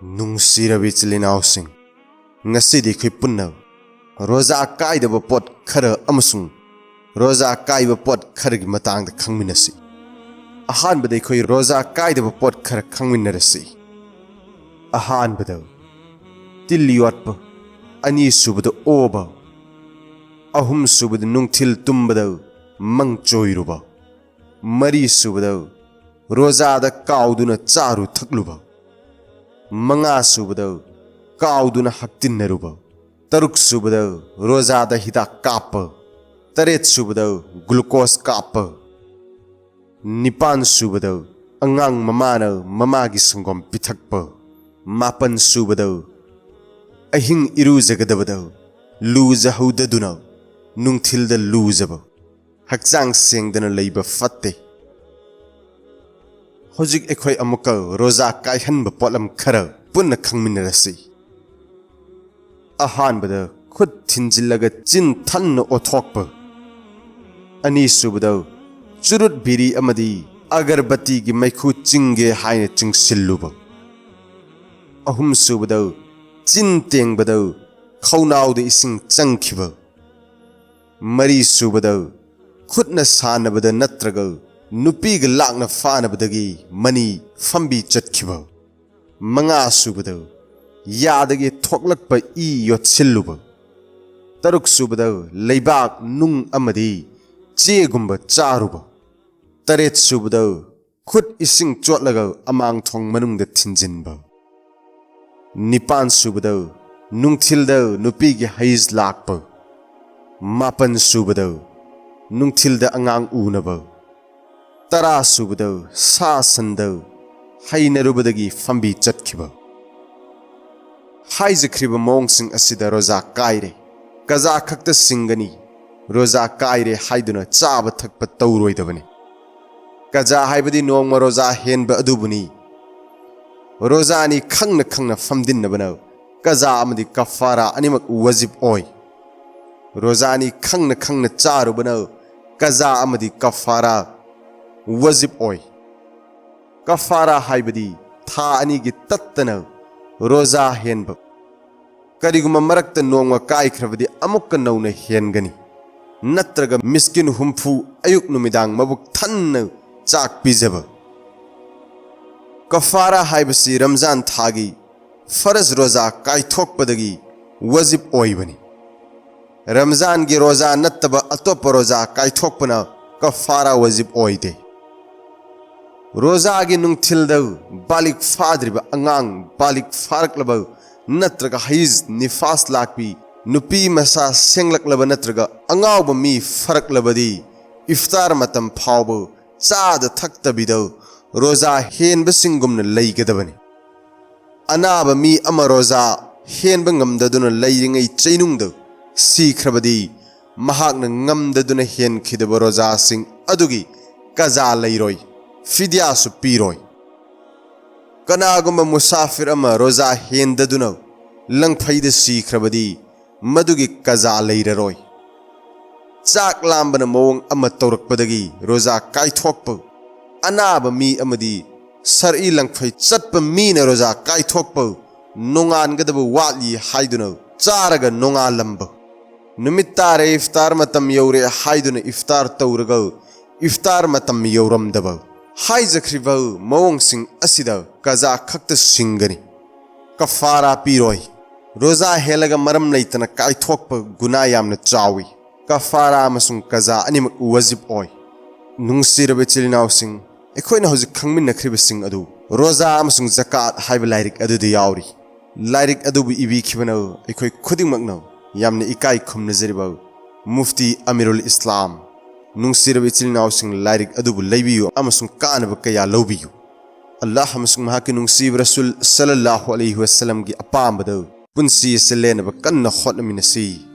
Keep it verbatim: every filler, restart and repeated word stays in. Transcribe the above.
ꯅꯨꯡꯁꯤꯔꯕ ꯏꯆꯤꯜ ꯏꯅꯥꯎꯁꯤꯡ, ꯉꯁꯤꯗꯤ ꯑꯩꯈꯣꯏ ꯄꯨꯟꯅ ꯔꯣꯖꯥ ꯀꯥꯏꯗꯕ ꯄꯣꯠ ꯈꯔ ꯑꯃꯁꯨꯡ ꯔꯣꯖꯥ ꯀꯥꯏꯕ ꯄꯣꯠ ꯈꯔꯒꯤ ꯃꯇꯥꯡꯗ ꯈꯪꯃꯤꯟꯅꯁꯤ꯫ ꯑꯍꯥꯟꯕꯗ ꯑꯩꯈꯣꯏ ꯔꯣꯖꯥ ꯀꯥꯏꯗꯕ ꯄꯣꯠ ꯈꯔ ꯈꯪꯃꯤꯟꯅꯔꯁꯤ꯫ ꯑꯍꯥꯟꯕꯗ, ꯇꯤꯜ ꯌꯣꯠꯄ꯫ ꯑꯅꯤꯁꯨꯕꯗ, ꯑꯣꯕ꯫ ꯑꯍꯨꯝꯁꯨꯕꯗ, ꯅꯨꯡꯊꯤꯜ ꯇꯨꯝꯕꯗ ꯃꯪ ꯆꯣꯏꯔꯨꯕ꯫ ꯃꯔꯤꯁꯨꯕꯗ, ꯔꯣꯖꯥꯗ ꯀꯥꯎꯗꯨꯅ ꯆꯥꯔꯨ ꯊꯛꯂꯨꯕ꯫ ꯃꯉꯥꯁꯨꯕꯗ, ꯀꯥꯎꯗꯨꯅ ꯍꯛꯇꯤꯟꯅꯔꯨꯕ꯫ ꯇꯔꯨꯛꯁꯨꯕꯗ, ꯔꯣꯖꯥꯗ ꯍꯤꯗꯥꯛ ꯀꯥꯞꯄ꯫ ꯇꯔꯦꯠꯁꯨꯕꯗ, ꯒ꯭ꯂꯨꯀꯣꯁ ꯀꯥꯞꯄ꯫ ꯅꯤꯄꯥꯟꯁꯨꯕꯗ, ꯑꯉꯥꯡ ꯃꯃꯥꯅ ꯃꯃꯥꯒꯤ ꯁꯪꯒꯣꯝ ꯄꯤꯊꯛꯄ꯫ ꯃꯥꯄꯟꯁꯨꯕꯗ, ꯑꯍꯤꯡ ꯏꯔꯨꯖꯒꯗꯕꯗ ꯂꯨꯖꯍꯧꯗꯗꯨꯅ ꯅꯨꯡꯊꯤꯜꯗ ꯂꯨꯖꯕ꯫ ꯍꯛꯆꯥꯡ ꯁꯦꯡꯗꯅ ꯂꯩꯕ ꯐꯠꯇꯦ꯫ ꯍꯧꯖꯤꯛ ꯑꯩꯈꯣꯏ ꯑꯃꯨꯛꯀ ꯔꯣꯖꯥ ꯀꯥꯏꯍꯟꯕ ꯄꯣꯠꯂꯝ ꯈꯔ ꯄꯨꯟꯅ ꯈꯪꯃꯤꯟꯅꯔꯁꯤ꯫ ꯑꯍꯥꯟꯕꯗ, ꯈꯨꯠ ꯊꯤꯟꯖꯤꯜꯂꯒ ꯆꯤꯟ ꯊꯟꯅ ꯑꯣꯊꯣꯛꯄ꯫ ꯑꯅꯤꯁꯨꯕꯗ, ꯆꯨꯔꯨꯠ ꯕꯤꯔꯤ ꯑꯃꯗꯤ ꯑꯒꯔꯕꯇꯤꯒꯤ ꯃꯩꯈꯨ ꯆꯤꯡꯒꯦ ꯍꯥꯏꯅ ꯆꯤꯡꯁꯤꯜꯂꯨꯕ꯫ ꯑꯍꯨꯝꯁꯨꯕꯗ, ꯆꯤꯟ ꯇꯦꯡꯕꯗ ꯈꯧꯅꯥꯎꯗ ꯏꯁꯤꯡ ꯆꯪꯈꯤꯕ꯫ ꯃꯔꯤꯁꯨꯕꯗ, ꯈꯨꯠꯅ ꯁꯥꯟꯅꯕꯗ ꯅꯠꯇ꯭ꯔꯒ ꯅꯨꯄꯤꯒ ꯂꯥꯛꯅ ꯐꯥꯅꯕꯗꯒꯤ ꯃꯅꯤ ꯐꯝꯕꯤ ꯆꯠꯈꯤꯕ꯫ ꯃꯉꯥꯁꯨꯕꯗ, ꯌꯥꯗꯒꯤ ꯊꯣꯛꯂꯛꯄ ꯏ ꯌꯣꯠꯁꯤꯜꯂꯨꯕ꯫ ꯇꯔꯨꯛꯁꯨꯕꯗ, ꯂꯩꯕꯥꯛ, ꯅꯨꯡ ꯑꯃꯗꯤ ꯆꯦꯒꯨꯝꯕ ꯆꯥꯔꯨꯕ꯫ ꯇꯔꯦꯠꯁꯨꯕꯗ, ꯈꯨꯠ ꯏꯁꯤꯡ ꯆꯣꯠꯂꯒ ꯑꯃꯥꯡꯊꯣꯡ ꯃꯅꯨꯡꯗ ꯊꯤꯟꯖꯤꯟꯕ꯫ ꯅꯤꯄꯥꯟꯁꯨꯕꯗ, ꯅꯨꯡꯊꯤꯜꯗ ꯅꯨꯄꯤꯒꯤ ꯍꯩꯁ ꯂꯥꯛꯄ꯫ ꯃꯥꯄꯟꯁꯨꯕꯗ, ꯅꯨꯡꯊꯤꯜꯗ ꯑꯉꯥꯡ ꯎꯅꯕ꯫ ꯇꯔꯥꯁꯨꯕꯗ, ꯁꯥ ꯁꯟꯗ ꯍꯩꯅꯔꯨꯕꯗꯒꯤ ꯐꯝꯕꯤ ꯆꯠꯈꯤꯕ꯫ ꯍꯥꯏꯖꯈ꯭ꯔꯤꯕ ꯃꯑꯣꯡꯁꯤꯡ ꯑꯁꯤꯗ ꯔꯣꯖꯥ ꯀꯥꯏꯔꯦ, ꯀꯖꯥ ꯈꯛꯇ ꯁꯤꯡꯒꯅꯤ, ꯔꯣꯖꯥ ꯀꯥꯏꯔꯦ ꯍꯥꯏꯗꯨꯅ ꯆꯥꯕ ꯊꯛꯄ ꯇꯧꯔꯣꯏꯗꯕꯅꯤ꯫ ꯀꯖꯥ ꯍꯥꯏꯕꯗꯤ ꯅꯣꯡꯃ ꯔꯣꯖꯥ ꯍꯦꯟꯕ ꯑꯗꯨꯕꯨꯅꯤ꯫ ꯔꯣꯖꯥ ꯑꯅꯤ ꯈꯪꯅ ꯈꯪꯅ ꯐꯝꯗꯤꯟꯅꯕꯅ ꯀꯖꯥ ꯑꯃꯗꯤ ꯀꯐꯥꯔꯥ ꯑꯅꯤꯃꯛ ꯋꯥꯖꯤꯕ ꯑꯣꯏ꯫ ꯔꯣꯖꯥ ꯑꯅꯤ ꯈꯪꯅ ꯈꯪꯅ ꯆꯥꯔꯨꯕꯅ ꯀꯖꯥ ꯑꯃꯗꯤ ꯀꯐꯥꯔꯥ ꯋꯥꯖꯤꯕ ꯑꯣꯏ꯫ ꯀꯐꯥꯔꯥ ꯍꯥꯏꯕꯗꯤ ꯊꯥ ꯑꯅꯤꯒꯤ ꯇꯠꯇꯅ ꯔꯣꯖꯥ ꯍꯦꯟꯕ꯫ ꯀꯔꯤꯒꯨꯝꯕ ꯃꯔꯛꯇ ꯅꯣꯡꯃ ꯀꯥꯏꯈ꯭ꯔꯕꯗꯤ ꯑꯃꯨꯛꯀ ꯅꯧꯅ ꯍꯦꯟꯒꯅꯤ, ꯅꯠꯇ꯭ꯔꯒ ꯃꯤꯁꯀꯤꯟ ꯍꯨꯝꯐꯨ ꯑꯌꯨꯛ ꯅꯨꯃꯤꯗꯥꯡ ꯃꯕꯨꯛ ꯊꯟꯅ ꯆꯥꯛ ꯄꯤꯖꯕ꯫ ꯀꯐꯥꯔꯥ ꯍꯥꯏꯕꯁꯤ ꯔꯝꯖꯥꯟ ꯊꯥꯒꯤ ꯐꯔꯖ ꯔꯣꯖꯥ ꯀꯥꯏꯊꯣꯛꯄꯗꯒꯤ ꯋꯥꯖꯤꯕ ꯑꯣꯏꯕꯅꯤ꯫ ꯔꯝꯖꯥꯟꯒꯤ ꯔꯣꯖꯥ ꯅꯠꯇꯕ ꯑꯇꯣꯞꯄ ꯔꯣꯖꯥ ꯀꯥꯏꯊꯣꯛꯄꯅ ꯀꯐꯥꯔꯥ ꯋꯥꯖꯤꯕ ꯑꯣꯏꯗꯦ꯫ ꯔꯣꯖꯥꯒꯤ ꯅꯨꯡꯊꯤꯜꯗ ꯕꯥꯂꯤꯒ ꯐꯥꯗ꯭ꯔꯤꯕ ꯑꯉꯥꯡ, ꯕꯥꯂꯤꯒ ꯐꯥꯔꯛꯂꯕ ꯅꯠꯇ꯭ꯔꯒ ꯍꯩꯖ ꯅꯤꯐꯥꯁ ꯂꯥꯛꯄꯤ, ꯅꯨꯄꯤ ꯃꯁꯥ ꯁꯦꯡꯂꯛꯂꯕ ꯅꯠꯇ꯭ꯔꯒ ꯑꯉꯥꯎꯕ ꯃꯤ ꯐꯔꯛꯂꯕꯗꯤ ꯏꯐꯇꯥꯔ ꯃꯇꯝ ꯐꯥꯎꯕ ꯆꯥꯗ ꯊꯛꯇꯕꯤꯗ ꯔꯣꯖꯥ ꯍꯦꯟꯕꯁꯤꯡꯒꯨꯝꯅ ꯂꯩꯒꯗꯕꯅꯤ꯫ ꯑꯅꯥꯕ ꯃꯤ ꯑꯃ ꯔꯣꯖꯥ ꯍꯦꯟꯕ ꯉꯝꯗꯗꯨꯅ ꯂꯩꯔꯤꯉꯩ ꯆꯩꯅꯨꯡꯗ ꯁꯤꯈ꯭ꯔꯕꯗꯤ, ꯃꯍꯥꯛꯅ ꯉꯝꯗꯗꯨꯅ ꯍꯦꯟꯈꯤꯗꯕ ꯔꯣꯖꯥꯁꯤꯡ ꯑꯗꯨꯒꯤ ꯀꯖꯥ ꯂꯩꯔꯣꯏ, ꯐꯤꯗ꯭ꯌꯥꯁꯨ ꯄꯤꯔꯣꯏ꯫ ꯀꯅꯥꯒꯨꯝꯕ ꯃꯨꯁꯥꯐꯤꯔ ꯑꯃ ꯔꯣꯖꯥ ꯍꯦꯟꯗꯗꯨꯅ ꯂꯪꯐꯩꯗ ꯁꯤꯈ꯭ꯔꯕꯗꯤ, ꯃꯗꯨꯒꯤ ꯀꯖꯥ ꯂꯩꯔꯔꯣꯏ꯫ ꯆꯥꯛ ꯂꯥꯝꯕꯅ ꯃꯑꯣꯡ ꯑꯃ ꯇꯧꯔꯛꯄꯗꯒꯤ ꯔꯣꯖꯥ ꯀꯥꯏꯊꯣꯛꯄ, ꯑꯅꯥꯕ ꯃꯤ ꯑꯃꯗꯤ ꯁꯔꯏ ꯂꯪꯐꯩ ꯆꯠꯄ ꯃꯤꯅ ꯔꯣꯖꯥ ꯀꯥꯏꯊꯣꯛꯄ, ꯅꯣꯡꯉꯥꯟꯒꯗꯕ ꯋꯥꯠꯂꯤ ꯍꯥꯏꯗꯨꯅ ꯆꯥꯔꯒ ꯅꯣꯡꯉꯥꯜꯂꯝꯕ, ꯅꯨꯃꯤꯠ ꯇꯥꯔꯦ, ꯏꯐꯇꯥꯔ ꯃꯇꯝ ꯌꯧꯔꯦ ꯍꯥꯏꯗꯨꯅ ꯏꯐꯇꯥꯔ ꯇꯧꯔꯒ ꯏꯐꯇꯥꯔ ꯃꯇꯝ ꯌꯧꯔꯝꯗꯕ, ꯍꯥꯏꯖꯈ꯭ꯔꯤꯕ ꯃꯑꯣꯡꯁꯤꯡ ꯑꯁꯤꯗ ꯀꯖꯥ ꯈꯛꯇ ꯁꯤꯡꯒꯅꯤ꯫ ꯀꯐꯥꯔꯥ ꯄꯤꯔꯣꯏ꯫ ꯔꯣꯖꯥ ꯍꯦꯜꯂꯒ ꯃꯔꯝ ꯂꯩꯇꯅ ꯀꯥꯏꯊꯣꯛꯄ ꯒꯨꯅꯥ ꯌꯥꯝꯅ ꯆꯥꯎꯏ꯫ ꯀꯐꯥꯔꯥ ꯑꯃꯁꯨꯡ ꯀꯖꯥ ꯑꯅꯤꯃꯛ ꯋꯥꯖꯤꯕ ꯑꯣꯏ꯫ ꯅꯨꯡꯁꯤꯔꯕ ꯏꯆꯤꯜ ꯏꯅꯥꯎꯁꯤꯡ, ꯑꯩꯈꯣꯏꯅ ꯍꯧꯖꯤꯛ ꯈꯪꯃꯤꯟꯅꯈ꯭ꯔꯤꯕꯁꯤꯡ ꯑꯗꯨ ꯔꯣꯖꯥ ꯑꯃꯁꯨꯡ ꯖꯀꯥꯠ ꯍꯥꯏꯕ ꯂꯥꯏꯔꯤꯛ ꯑꯗꯨꯗ ꯌꯥꯎꯔꯤ꯫ ꯂꯥꯏꯔꯤꯛ ꯑꯗꯨꯕꯨ ꯏꯕꯤꯈꯤꯕꯅ ꯑꯩꯈꯣꯏ ꯈꯨꯗꯤꯡꯃꯛꯅ ꯌꯥꯝꯅ ꯏꯀꯥꯏ ꯈꯨꯝꯅꯖꯔꯤꯕ ꯃꯨꯐꯇꯤ ꯑꯃꯤꯔꯨꯜ ꯏꯁꯂꯥꯝ꯫ ꯅꯨꯡꯁꯤꯔꯕ ꯏꯆꯤꯜ ꯏꯅꯥꯎꯁꯤꯡ, ꯂꯥꯏꯔꯤꯛ ꯑꯗꯨꯕꯨ ꯂꯩꯕꯤꯌꯨ ꯑꯃꯁꯨꯡ ꯀꯥꯟꯅꯕ ꯀꯌꯥ ꯂꯧꯕꯤꯌꯨ꯫ ꯑꯜꯂꯥꯍ ꯑꯃꯁꯨꯡ ꯃꯍꯥꯛꯀꯤ ꯅꯨꯡꯁꯤꯕ ꯔꯁꯨꯜ ꯁꯜꯂꯜꯂꯥꯍꯨ ꯑꯂꯩꯍꯤ ꯋꯁꯜꯂꯝꯒꯤ ꯑꯄꯥꯝꯕꯗ ꯄꯨꯟꯁꯤ ꯑꯁꯤ ꯂꯦꯟꯅꯕ ꯀꯟꯅ ꯍꯣꯠꯅꯃꯤꯟꯅꯁꯤ꯫